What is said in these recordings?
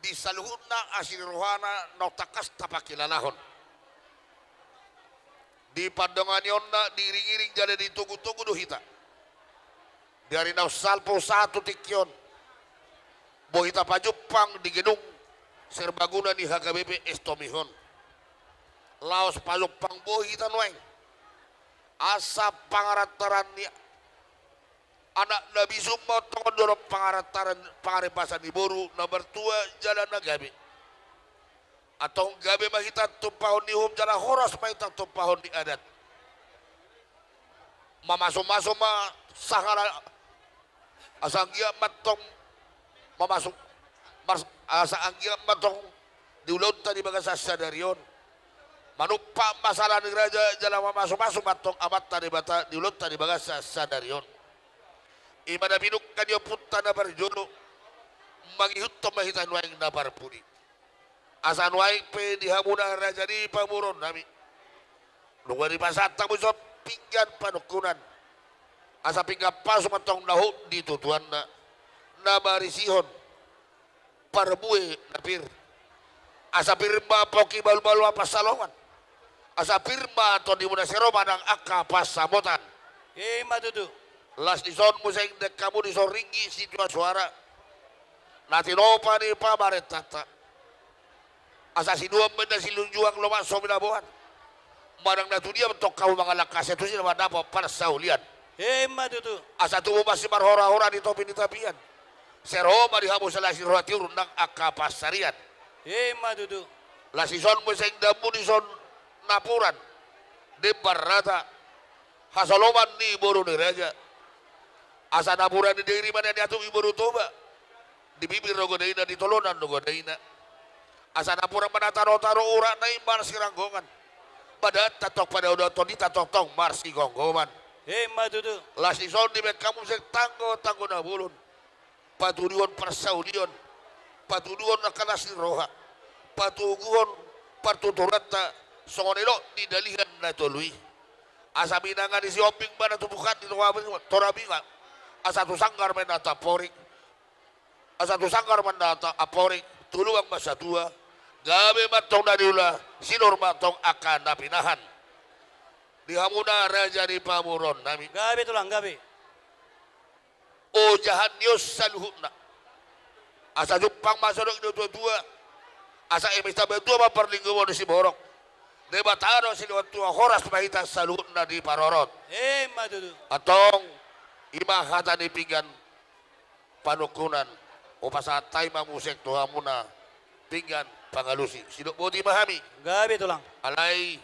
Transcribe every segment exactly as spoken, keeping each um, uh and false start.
i saluhutna asi ni rohana naung tangkas tapangkilalahon. Di pandonganionna diiring-iring jala ditogu-togu do hita. Di ari naung salpu sahat tu tingki on, boi hita pajumpang di gedung serbaguna ni H K B P Estomihon. Laos pajumpang boi hita nuaeng. Asa pangarantaran ni anak na bisuk ma on tongon dohot pangarantaran, pangarimpasan ni boru na martua jala na gabe. Antong gabe ma hita tumpahon ni uhum jala horas ma hita tumpahon ni adat. Mamasu-masu ma sahara, asa anggiat ma antong mamasu, mars-, asa anggiat ma antong di ulaonta di bagasan sadari on. Manumpak ma sala ni raja jala mamasu-masu ma antong Amanta Debata di ulaonta di bagasan sadari on. I ma na pinungka ni ompunta na parjolo, mangihuthon ma hita nuaeng na parpudi. Asa nuaeng pe di hamuna raja ni pamoruonnami, nunga dipasahat hamu dison pinggan panungkunan. Asa pinggan pasu ma antong na hot di tutuanna, na marisihon parbue na pir. Asa pir ma pongki, malu-malu ma pansalongan. Asa pir ma tondimuna sero manang angka pansamotan. I ma tutu. Las dison muse dengke hamu dison ringgit situa suara na tinopa ni pamarentanta. Asa sinuan ma inna silunjuang, lomak so binaboan. Manang na tudia ma antong hamu mangalangka, sai tusi na mandapot parsaulian. I ma tutu. Asa tubu ma simarhora-hora di topi ni tapian. Sai ro ma di hamu silas ni roha tiur nang angka pansarian. I ma tutu. Las dison muse dammu dison napuran, demban rata, hasoloman ni boru ni raja. Asa napuran ni diri ma na niatup i boru Toba, di bibir do godaina, di tolonan do godaina. Asa napuran ma na tano-tano uratna i marsiranggongan. Padaanta antong padaodao, tondinta tongtong marsigomgoman. I ma tutu. Las dison dibaen hamu muse tanggo-tanggo na bolon. Patuduhon parsaulion, patuduhon angka las ni roha, patoguhon partuturanta songon elok ni dalihan na tolu i. Asa binanga ni Sihombing ma na tumbuhan di Torabinga, Torabinga. Asa tu sanggar ma inna tamporik, asa tu sanggar ma inna ta-, amporik, tu lubang ma satua. Gabe ma antong na niula, sinur ma antong angka na pinahan. Di hamuna raja ni pamoruonnami. Gabe tulang, gabe. Ojahan ni on saluhutna. Asa jumpang ma songon na tua-tua. Asa eme sabatua ma parlinggoman ni siborok. Debata do silehon tua, horas ma hita saluhutna diparorot. I ma tutu. Antong, i ma hata ni pinggan panungkunan. Hupasahat hami ma muse tu hamuna pinggan pangalusi. Sidok boti ma hami. Gabe tulang. Alai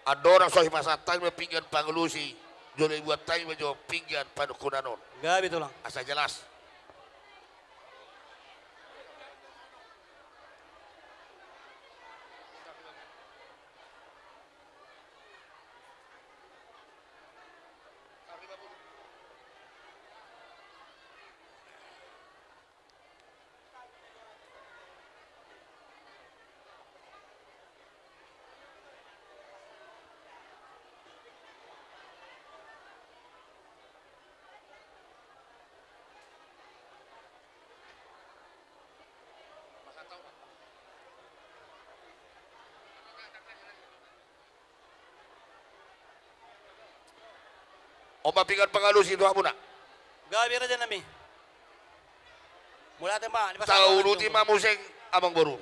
andorang so hupasahat hami ma pinggan pangalusi, jolo dibuat hami ma jo pinggan panungkunan on. Gabe tulang. Asa jelas. On ma pinggan pangalusi tu hamuna. Gabe rajanami. Mauliate ma, dipasahat. Tauluti ma muse amangboru.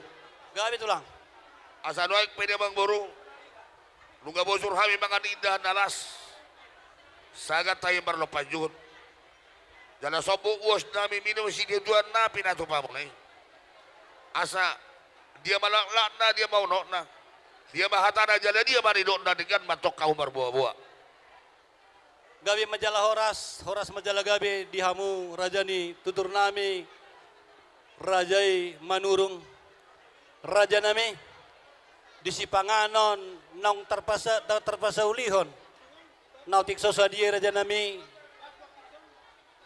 Gabe tulang. Asa nuaeng pe di amangboru, nunga bosur hami mangan indahan na las, sagat hami marlompan juhut. Jala sombuk uosnami minum sidetuan na pinatupa muna i. Asa dia ma laklakna, dia ma unokna, dia ma hatana jala dia ma nidokna, denggan ma antong hamu marboaboa. Gabe ma jala horas, horas ma jala gabe di hamu raja ni tuturnami, raja i Manurung. Rajanami, di sipanganon naung tarpasa-, ta-, tarpasaulihon, na otik so sadia i rajanami,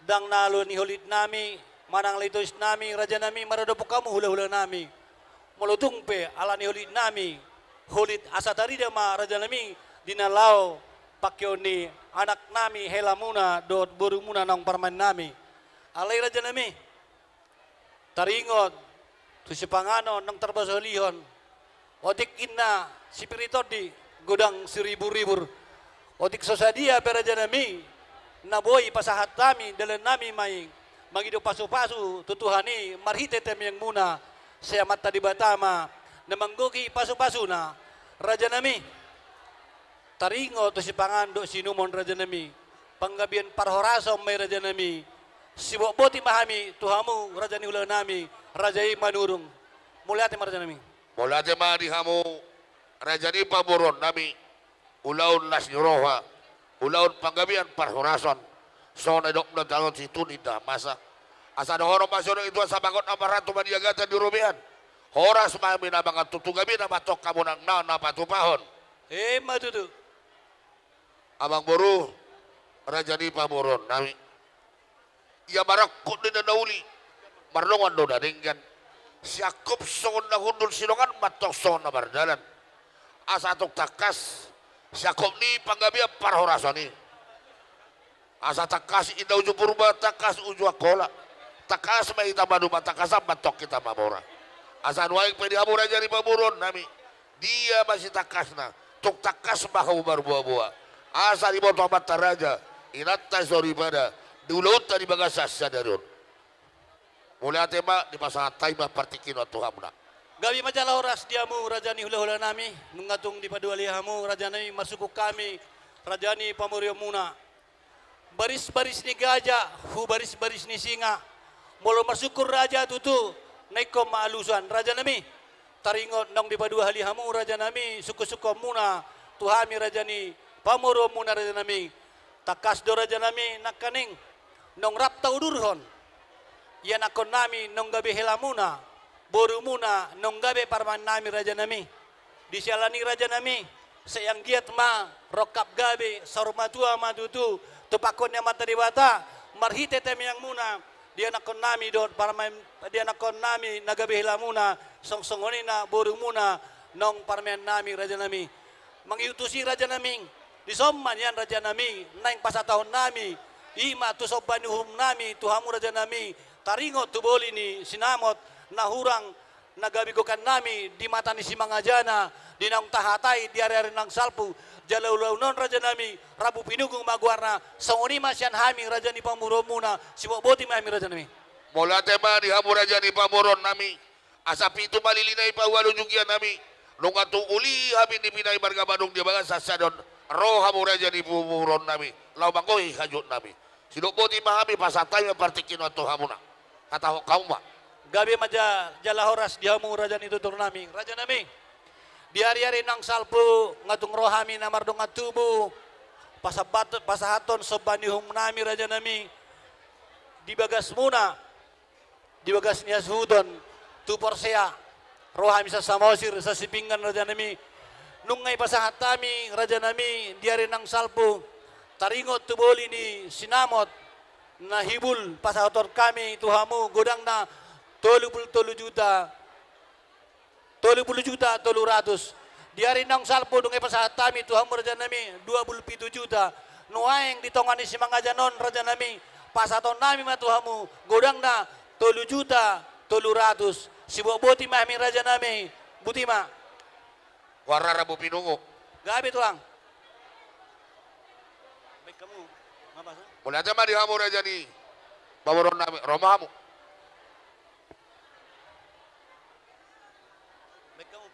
ndang na alu ni holitnami manang litoisnami rajanami, maradophon hamu hulahulanami. Molo tung pe ala ni holitnami, holit asa tarida ma rajanami di na laho pangkeon ni anaknami, helamuna dohot borumuna naung parumaennami. Alai rajanami, taringot tu sipanganon naung tarpasolihon. Otik inna sipir ni tondi, godang siriburribur. Otik so sadia pe rajanami na boi pasahat hami, dalannami ma i mangido pasupasu tu Tuhan i marhite tangiangmuna, sai Amanta Debata ma na manggohi pasupasuna. Rajanami, taringot tu sipanganon dohot siinumon rajanami, panggabean parhorason ma i rajanami. Sibotboti ma hami tu hamu raja ni hulahulanami, raja i Manurung. Mauliate ma rajanami. Mauliate ma di hamu raja ni pamoruonnami, ulaon las ni roha, ulaon panggabean parhorason, songon na nidokna tano situ ninna masa. Asa dohonon ma songon i tu asa bagot na maratu ma di agatan di robean. Horas ma hami na mangantutu, gabe na mantong hamu nang na, na patupahon. Emma tutu. Amangboru, raja ni pamoruonnami. Ia marangkup ninna na uli, mardongan do na denggan. Siangkup songon na hundul, sidongan mantong songon na mardalan. Asa tung tangkas siangkup ni panggabean parhorason i. Asa tangkas inna uju Purba, tangkas uju Angkola. Tangkas ma hita maduma, tangkasan mantong hita mamora. Asa nuaeng pe di hamu raja ni pamoruonnami, dia ma sitangkasna, tung tangkas ma hamu marboaboa. Asa diboto amanta raja, inanta soripada, di ulaonta di bagasan sadari on. Mauliate ma, dipasahat hami ma partingkian on tu hamuna. Gabe ma jala horas di hamu raja ni hulahulanami, nunga tung dipaduahali hamu rajanami, marsungkun hami raja ni pamoruonmuna. Barisbaris ni gaja hu barisbaris ni singa. Molo marsungkun raja tutu, na ingkon ma alusan rajanami. Taringot naung dipaduahali hamu rajanami sungkunsungkunmuna tu hami raja ni pamoruonmuna rajanami. Tangkas do rajanami nangkaning naung rap taudurhon ianakkonnami naung gabe helamuna, borumuna naung gabe parumaennami rajanami. Di siala ni i rajanami, sai anggiat ma rongkap gabe, saur matua ma tutu, tu pangkoon ni Amanta Debata, marhite tangiangmuna, di anakkonnami dohot parumaen, di anakkonnami na gabe helamuna, songon songon i na borumuna naung parumaennami rajanami. Mangihut tusi rajanami, dison ma nian rajanami naeng pasahatonnami, i ma tu somba ni uhumnami tu hamu rajanami, taringot tu boli ni sinamot na hurang na gabe gokannami di mata ni simangajana, di naung tahatai di ariari naung salpu, jala ulaon on rajanami, rambu pinunggung ma goarna, songon i ma sian hami raja ni pamoruonmuna, sibotboti ma hami rajanami. Mauliate ma di hamu raja ni pamoruonnami, asa pitu ma lilina i paualu jugianami, nunga tung uli hami nipinai marga Badung di bagasan sadari on, ro hamu raja ni pamoruonnami, laho manggohi hajutnami. Sidok boti ma hami, pasahat hami ma partingkian on tu hamuna. Hatahon hamu ma. Gabe ma ja-, jala horas di hamu raja ni tuturnami, rajanami. Di ariari naung salpu, nga tung ro hami na mardongan tubu, pasabat-, pasahathon somba ni uhumnami rajanami. Di bagasmuna, di bagas ni hasuhuton, tu Porsea, ro hami sian Samosir, sian Sipinggan rajanami. Nunga dipasahat hami rajanami di ari naung salpu, taringot tu boli ni sinamot na hibul, pasahathon hami tu hamu godangna tolu pulu tolu juta, tolu pulu juta tolu ratus. Di ari naung salpu nunga dipasahat hami tu hamu rajanami dua pulu pitu juta. Nuaeng di tonga ni simangajan on rajanami, pasahatonnami ma tu hamu godangna tolu juta tolu ratus. Sibotboti ma hami rajanami. Boti ma. Warra rambu pinunggung. Gabe tulang. Baik hamu. Mauliate ma di hamu raja ni pamoruonnami, ro ma hamu. Baik hamu.